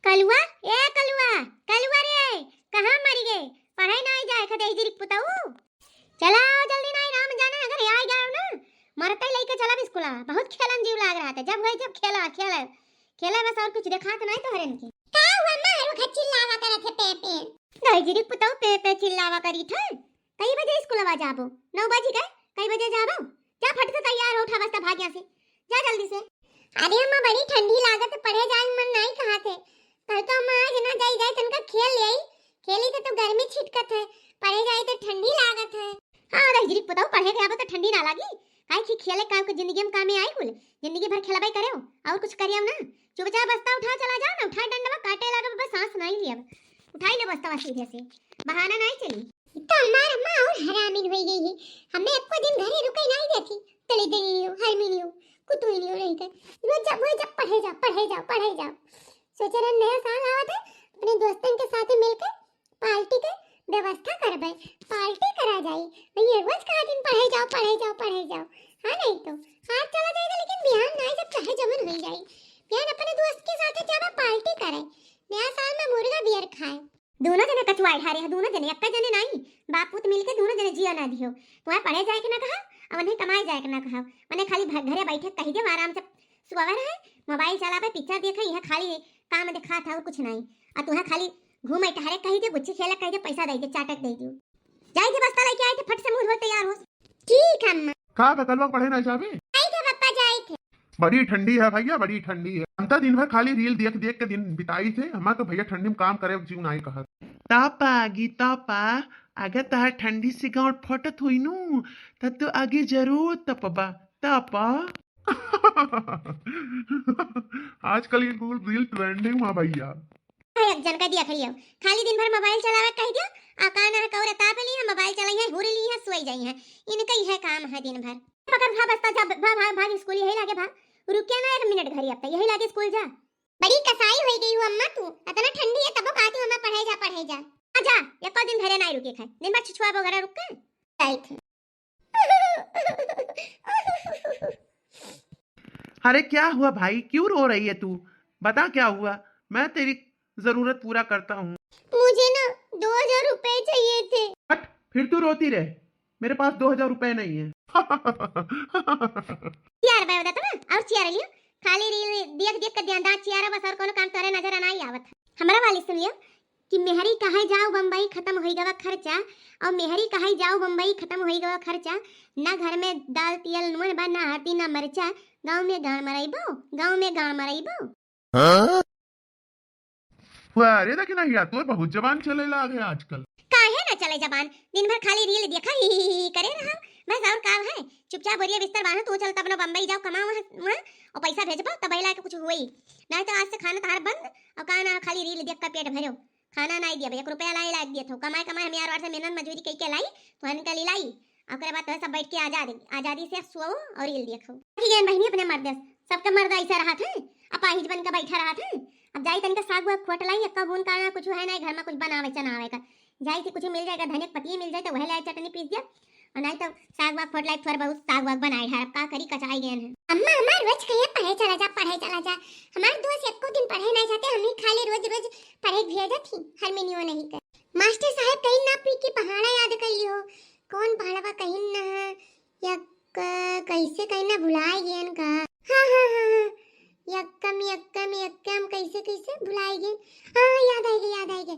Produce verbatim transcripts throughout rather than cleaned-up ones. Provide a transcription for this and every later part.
कलुआ, ए कलुआ, कलुआ रे, कहाँ मरि गए? पढ़े नाहीं जाए क दहिजरी क पुतऊ। चला आओ जल्दी, नाहीं राम जाने अगर आइ गए ना, मरते लइके चलब स्कूलवा। बहुत खेलन जीव लाग रहत है, जब गए जब खेला खेला खेला, बस और कुछ देखात नाहीं तोहरेन के। का हुआ मारू घर चिल्लावा करत है पे पे? दहिजरी क पुतऊ पे पे चिल्लावा करी था। कई बजे स्कूलवा जाबो? नौ बजि गए, कई बजे जाबो? जा फट से तैयार हो, उठा बस्ता भाग यहाँ से, जा जल्दी से। अरे अम्मा, बड़ी ठंडी लागत है, पढ़े जाए मन नाहीं कहत है। कल तो अम्मा आज ना जाई जाए, तनका खेल ले आई, खेली तो, तो गर्मी छिटकत है, पढ़े जाए तो ठंडी लागत है। हाँ, दहिजरी क पुतऊ, पढ़े के आबो तो ठंडी ना लागी, काहे कि खेले काम के जिंदगी में कामे आई कुल, जिंदगी भर खेलबे करे हो, और कुछ करियो ना। चुपचाप बस्ता उठा चला जाओ ना, उठा डंडवा काटे लागे, बस सांस नाहीं लियब। उठाई ले बस्ता सीधे से, बहाना नाहीं चली। तो हमार अम्मा और हरामिन होइ गई है, हमें एको दिन घरे रुके नाहीं देती। तले दे लियो, हरमी लियो, कुतुई लियो रही कर। रोज जब, रोज जब पढ़े जाओ, पढ़े जाओ, पढ़े जाओ। सोचे रहे नया साल आवत है, अपने दोस्तन के साथ मिलके पार्टी के व्यवस्था करबे, पार्टी करा जाई। भैया रोज कहा दिन पढ़े जाओ, पढ़े जाओ, पढ़े जाओ। हाँ नाहीं तो आज चला जाएगा, लेकिन बिहान नाहीं, जब चाहे जमन होइ जाई। बिहान अपने दोस्त के साथ जाबे पार्टी करे, नया साल में मुर्गा बियर खाए। दोनों जने कचुआए ढारे है, दोनों जने, एक्का जने नाहीं। बाप पूत मिलके दोनों जने जिया ना दियो। तुम्हें पढ़े जाए के ना कहा, और उन्हें कमाए जाए के ना कहा। उन्हें खाली भर घरे बैठे कही दे, आराम से सोवे रहे, मोबाइल चलावे, पिक्चर देखे, यह खाली काम दिखा था और कुछ नाहीं। और तुम्हें खाली घूमे टहरे कही दे, गुच्ची खेले कही दे, पैसा दे दे, चाटक दे दे। जाए थे बस्ता लेके आए थे, फट से मुंह धो तैयार हो। ठीक है अम्मा। का बे, कलवा पढ़े ना जाबे? जाए थे पापा, जाए थे। बड़ी ठंडी है भैया, बड़ी ठंडी है। हम तो दिन भर खाली रील देख देख के दिन बिताई थे। हमार तो भैया ठंडी में काम करे जीव नाहीं कहत। तपा गी तपा, अगर तहार ठंडी से गाँठ फटत होई नू, त तू आगे जरूर तपबा। तपा। आजकल ये कुल रील ट्रेंडिंग में भैया। एक जन का दिया खलियो, खाली दिन भर मोबाइल चलावे कह दियो, आ का ना कौरे ताप ली है, मोबाइल चलाई है, हुर ली है, सोई जाई है। इनका यह काम है दिन भर। पकड़, भाग बस्ता, जा, भाग, भाग, भाग स्कूल, यही लागे भाग। रुकिया ना एक मिनट घरी, अब तो यही लागे स्कूल जा। बड़ी कसाई होइ गई हो अम्मा तू, इतना ठंडी है तबो कहती हो अम्मा पढ़े जा, पढ़े जा। आ जा, एको दिन घरे नाहीं रुके खाए, दिन भर छुछुआ वगैरह रुक के। जाए थे। अरे क्या हुआ भाई, क्यों रो रही है तू? बता क्या हुआ, मैं तेरी जरूरत पूरा करता हूँ। मुझे ना दो हजार रुपए चाहिए थे। हट, फिर तू रोती रहे, मेरे पास दो हजार रुपए नहीं है। चियार बे उदा तमा, और चियार लियो, खाली रील देख देख के ध्यान दांत चियार, बस और कोनो काम तोरे नजर नाहीं आवत है। हमरा वाली सुन लियो कि मेहरी कहे जाओ बम्बई खत्म होई गवा खर्चा, और मेहरी कहे जाओ बम्बई खत्म होई गवा खर्चा, ना घर में दाल तियल नून बा, ना हरदी ना मरचा, गाँव में गाड़ मरइबो, गाँव में गाड़ मरइबो। हाँ? अरे देखी ना हिया, तोर बहुत जबान चले लाग है आजकल। काहे ना चले जबान, दिन भर खाली रील देखा ही, ही, ही, ही करे रहा। बस और का है, चुपचाप बोरिया बिस्तर बांधो, तू चल तब ना बम्बई जाओ, कमाओ वहाँ, वहाँ और पैसा भेजबो तब ला के कुछ हुई, नाहीं तो आज से खाना तहार बंद। और का ना खाली रील देख कर पेट भरो, खाना नाहीं दिया, एक रुपया लाई लाग दिया था, कमाए कमाए हम यार वार से मेहनत मजूरी कई के लाई, तो हन का लाई, ओकरे बाद तोहे सब बैठ के आजाद, आजादी से सोओ और रील देखो। ठीक है बहिनी, अपने मर्द, सबके मर्द ऐसा रहत है, अपाहिज बन के बैठा रहत है। अब जाई तनिका साग वाग खोट लाई, एक्का बून का ना कुछ है ना घर में कुछ बनावे चनावे का, जाई थी कुछ मिल जाएगा, धनिया के पत्ती मिल जाए तो वह ले चटनी पीस दिया, और नाहीं तो साग वाग खोट लाई, थोड़ा बहुत साग वाग बनाए ढार, अब का करी, कचाई गए हैं। अम्मा, अम्मा, रोज कहिए पढ़े चला जा, पढ़े चला जा, हमार दोस्त एको दिन पढ़े नाहीं जाते, हम ही खाली रोज रोज पढ़े भेजत ही, हरमिनियो नहीं कर। मास्टर साहब कहीं ना पी के पहाड़ा याद कर लियो, कौन पहाड़वा कहीं ना है, या क-, कैसे कहीं ना भुलाए गए का? हाँ, हाँ, हाँ, हाँ। यक्कम, यक्कम, यक्कम, कैसे, कैसे भुलाए गए? हाँ, हाँ, याद आएगा, याद आएगा।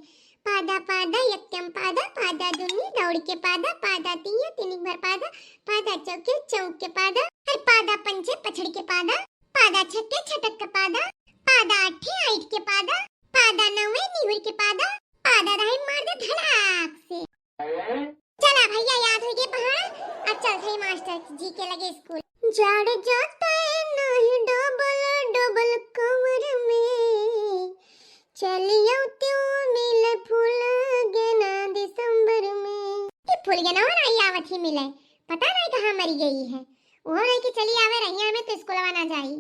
पादा, पादा, यक्कम पादा, पादा दुनी दौड़ के पादा, पादा तीन, तीन एक बार पादा, पादा चौके, चौक के पादा, अरे पादा पंचे, पछड़ के पादा, पादा छक्के, छटक के पादा, पादा आठे, आइठ के पादा, पादा नवे, निहुर के पादा, पादा दाई मार दे धड़ाक से। चला भैया, याद हो गए पहाड़। अब चल थे मास्टर जी के लगे स्कूल। जाड़ जाता है नहीं डबल डबल कमर में, चलियो त्यो मिले फूल गेना दिसंबर में। ये फूल गेना हो रही आवत ही मिले, पता नहीं कहाँ मरी गई है। वो नहीं कि चली आवे रहिया में तो स्कूलवा ना जाई।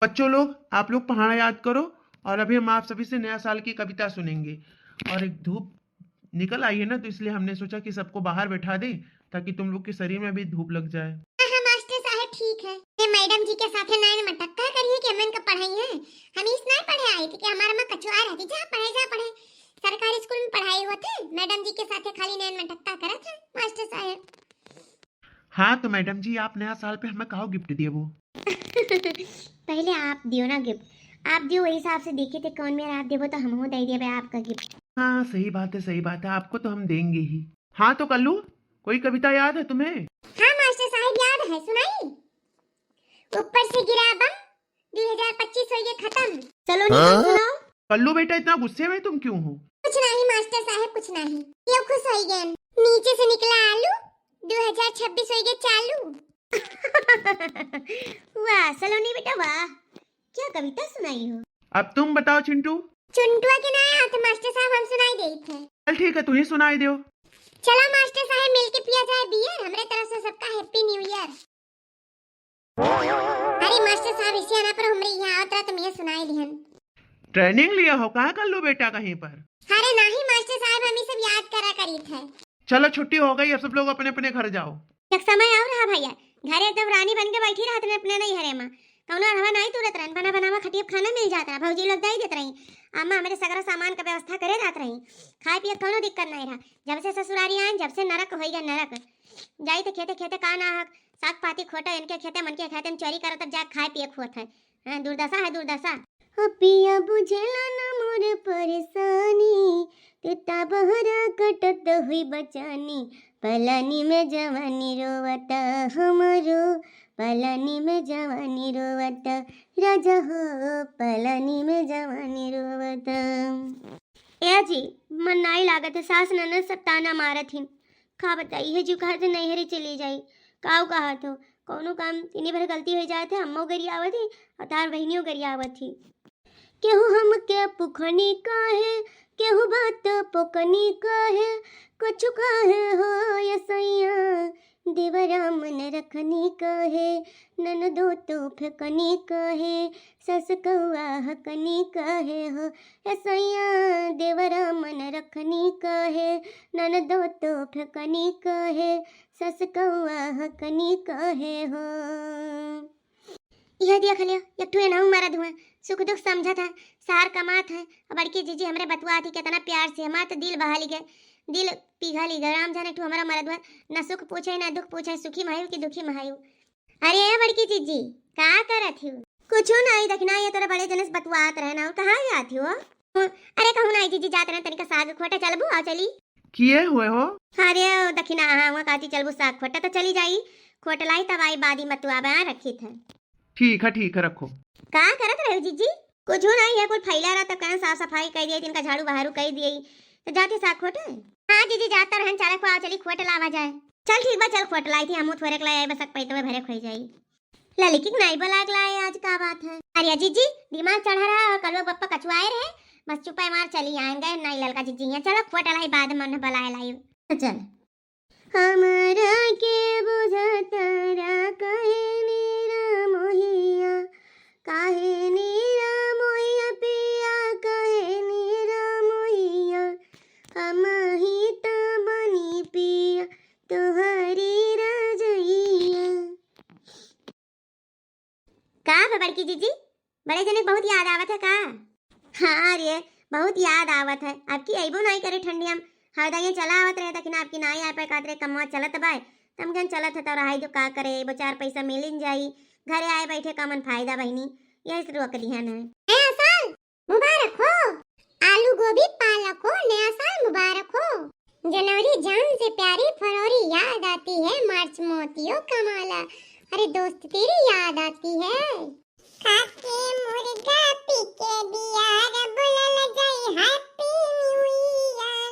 बच्चों लोग, आप लोग पहाड़ा याद करो और अभी हम आप सभी से नया साल की कविता सुनेंगे। और एक धूप निकल आई है ना, तो इसलिए हमने सोचा कि सबको बाहर बैठा दें, ताकि तुम लोग के शरीर में भी धूप लग जाए। हाँ, हाँ, मास्टर साहब, ठीक है। ये मैडम जी के साथे नाइन मटक्का करिए कि हमन का पढ़ाई है। हम इस नाई पढ़े आई थी कि हमारा माँ कछुआ रहती, जा पढ़े, जा पढ़े। सरकारी स्कूल में पढ़ाई होत है, मैडम जी के साथे खाली नाइन मटक्का करत है मास्टर साहब। हाँ, तो मैडम जी, आप नया साल पे हमें काहो गिफ्ट दिए वो? पहले आप दियो ना गिफ्ट, आप दियो, वही हिसाब से देखे थे कौन मेरा आप देबो तो हमहू दे देबे आपका गिफ्ट। हाँ, सही बात है, सही बात है, आपको तो हम देंगे ही। हाँ, तो कल्लू, कोई कविता याद है तुम्हें? हाँ मास्टर साहब, याद है, सुनाई। ऊपर से गिरा बम, दो हज़ार पच्चीस होइगे खत्म। चलो निकल, हाँ? सुनाओ। कल्लू बेटा, इतना गुस्से में तुम क्यों हो? कुछ नहीं मास्टर साहब, कुछ नहीं। ये खुश होइगे। नीचे से निकला आलू, दो हज़ार छब्बीस होइगे चालू। वाह सलोनी बेटा वाह, क्या कविता सुनाई हो। अब तुम बताओ चिंटू। चिंटुआ के ना आया तो मास्टर साहब हम सुनाई देई थे। चल ठीक है, तू ही सुनाई दो। चलो मास्टर साहब मिलके पिया जाए बियर, हमरे तरफ से सबका हैप्पी न्यू ईयर। अरे मास्टर साहब, इसी आना पर हमरे यहाँ आवत रहा तो मैं सुनाई दिहन। ट्रेनिंग लिया हो का कल्लू बेटा कहीं पर? अरे नहीं मास्टर साहब, हम ई सब याद करा करी थे। चलो छुट्टी हो गई, अब सब लोग अपने अपने घर जाओ। एक समय और रहा भैया, घरे एकदम रानी बन के बैठी रहत रहे अपने नैहरे में, कौनो अढ़वा नहीं तुरत रहन, बना बनावा खटिया खाना मिल जात रहा, भौजी लोग दे देत रही, अम्मा हमरे सगरा सामान का व्यवस्था करे जात रही, खाए पिए कौनो दिक्कत नहीं रहा। जब से ससुरारी आए जब से नरक होइगा नरक। जाई तो खेते खेते का ना हक, साग पाती खोटा इनके खेते मन के खेते में चोरी करत अब जा खाए पिए खोत है। हाँ, दुर्दशा है दुर्दशा। हो पिया बुझेला ना मोर परेशानी, तू ता बहरा कटत हुई बचानी, पलानी में जवानी रोवता हमरो, पलानी में जवानी रोवता राजा हो, पलानी में जवानी रोवता। ए जी, मन नाई लागत है, सास ननद सब ताना मारत हिन। का बताई, है जो कहत है नैहरे चली जाई, काऊ कहत हो, कौनो काम इन्हीं भर गलती हो जात है, अम्मो गरियावत ही और तार बहनियों गरियावत ही। केहू हमके पुखनी कहे, केहू बात पोकनी कहे, कुछ कहे हो ये सैया, देवरा मन रखनी कहे, ननदो तो फेकनी कहे, सस कौआ हकनी कहे हो, ए सैया देवरा मन रखनी कहे, ननदो तो फेकनी कहे, सस कौआ हकनी कहे हो। इहे देख लियो, एक ठो एनहू मरद हुआ, सुख दुख समझत है, सार कमात है, और बड़की जीजी हमरे बतुआत ही कितना प्यार से, हमार तो दिल बहल गए, दिल पिघल गए। राम जाने एक ठो हमारा मरद हुआ, न सुख पूछे, न दुख पूछे, सुखी महायु की दुखी महायु। अरे ए बड़की जीजी, का करत हिउ? कुछो नाई, देखना ये तोरे बड़े जने से बतुआत रहे ना, और कहाँ जात हिउ? अरे कहूँ नाई जीजी, जात रहे तनिका साग खोटे, चलबू? आ चली। किए हुए हो? अरे दखिना, हाँ, हुआ कहती चलबू साग खोटे तो चली जाई, खोट लाई तब आई बादी मत तू आबे, हाँ, रखी थे। ठीक है, ठीक है, रखो। का करत रहे जीजी? कुछो नाई है, कुल फैला रहा तो कहन साफ सफाई कर दिए, तिनका झाड़ू बहारू कर दिए, तो जाती साग खोटे। हाँ जीजी, जात तो रहन, चले को, आ चली खोट लावा जाए। चल ठीक बा, चल खोट लाई थी, हमू थोड़े के लाई आए, बस एक पैतवे भरे खोई जाई। ललिकी के नाई बोला के लाए, आज का बात है? अरे जीजी, दिमाग चढ़ा रहा और कलवा पप्पा कचुआए रहे, बस चुपाई मार चली आएंगे नाई ललका जीजी यहाँ। चलो खोट लाई, बाद में उन्हें बुलाए लाई। चल। हमरा के बुझाता रा काहे निरा मोहिया, काहे निरा मोहिया पिया, काहे निरा मोहिया, हम ही त बनी पिया तोहरी रजइया। का बा बड़की जीजी, बड़े जने बहुत याद आवत है का? हाँ रे, बहुत याद आवत है। अब की अइबो नाई करे ठंडिया में। हरदा ये चला आवत रहे, तकिन अब की नाई आए पाए, कहत रहे कमवा चलत बाय। तम गन चलत है तो रहाई दो, का करे, अइबो चार पैसा मिलिन जाई। घरे आए बैठे का मन फायदा बहिनी, यही से रोक दिहन है। नया साल मुबारक हो, आलू गोभी पालक हो, नया साल मुबारक हो। जनवरी जान से प्यारी, फरवरी याद आती है, मार्च मोतियों का माला, अरे दोस्त तेरी याद आती है। खाके मुर्गा पी के बियर बोलल जाई Happy New Year।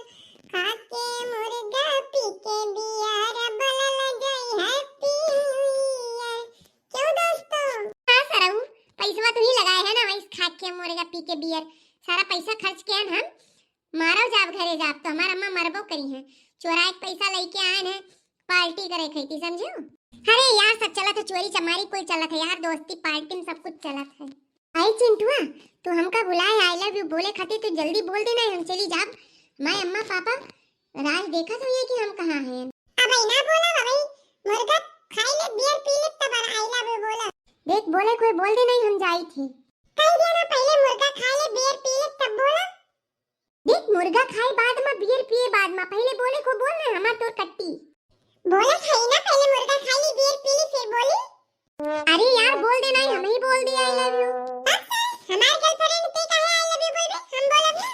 खाके मुर्गा पी के बियर बोलल जाई Happy New Year। क्यों दोस्तों? हाँ सरऊ, पैसवा तू ही लगाए है ना, वही खाके मुर्गा पी के बियर, सारा पैसा खर्च के हम मारव जाब घरे जाब तो हमार अम्मा मरबो करी हैं। चोराए के पैसा लेके आए हैं, पार्टी करे खैती, समझो? अरे यार, सब चलत है, चोरी चमारी कुल चलत है यार, दोस्ती पार्टी में सब कुछ चलत है। आई चिंटुआ, तू हमका बुलाए I love you बोले खातिर, तू जल्दी बोल देना, हम चली जाब। मैं अम्मा पापा राह देखत हुई कि हम कहाँ हैं। अब ना बोला, अब मुर्गा खाई ले, बियर पी ले, तब आई लव यू बोला। देख, बोले कोई बोल दे नहीं, हम जाई थे। कह दिया ना, पहले मुर्गा खाई ले, बियर पी ले, तब बोला। देख, मुर्गा खाई बाद में, बियर पिए बाद में, पहले बोले को बोल ना, हमार तोर कट्टी। बोला खाई ना, पहले मुर्गा खाई ली, बियर पी ली, फिर बोली। अरे यार, बोल दे नहीं, हम ही बोल दिया आई लव यू। हमार गर्लफ्रेंड के काहे आई लव यू बोलबे, हम बोलब ना।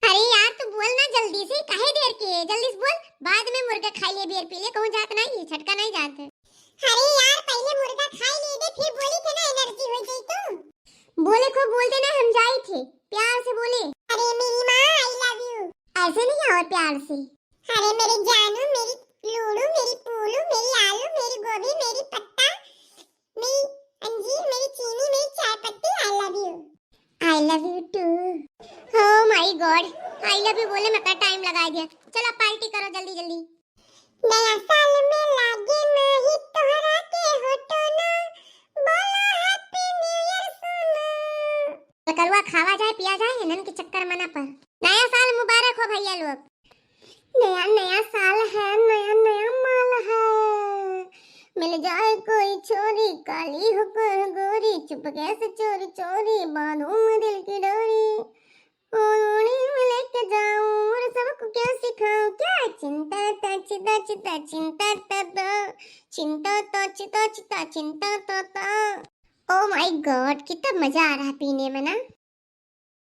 अरे यार, तू बोल ना जल्दी से, काहे देर के है? जल्दी से बोल, बाद में मुर्गा खाई ले, बियर पी ले, कहूँ जात नहीं है, छटका नहीं जात है। अरे यार, पहले मुर्गा खाई ले दे, फिर बोली थे ना, एनर्जी हो जाई तो। बोले को बोल देना, हम जाई थे, प्यार से बोले। अरे मेरी माँ, आई लव यू। ऐसे नहीं और प्यार से। अरे मेरे जानू, मेरी लूड़ू, मेरी पूलू, मेरी आलू, मेरी गोभी, मेरी पत्ता, मेरी अंजीर, मेरी चीनी, मेरी चाय पत्ती, I love you. I love you too. Oh my God, I love you बोले में का टाइम लगा दिया। चला पार्टी करो जल्दी जल्दी। नया साल में लागे नहीं तोहरा के होटो ना, बोला हैप्पी न्यू ईयर सोना। कलवा खावा जाए, पिया जाए, इन्हन के चक्कर मना पर। नया साल मुबारक हो भैया लोग। नया नया साल है, नया नया माल है। मिल जाए कोई छोरी, काली हो कोई गोरी, चुपके से चोरी चोरी बांधूं मैं दिल की डोरी। ओ ओड़ी में लेके जाऊं और सबको क्या सिखाऊं, क्या चिंता ता चिता चिता चिंता ता ता, चिंता ता चिता चिता चिंता ता ता। Oh my God, कितना मजा आ रहा पीने में ना।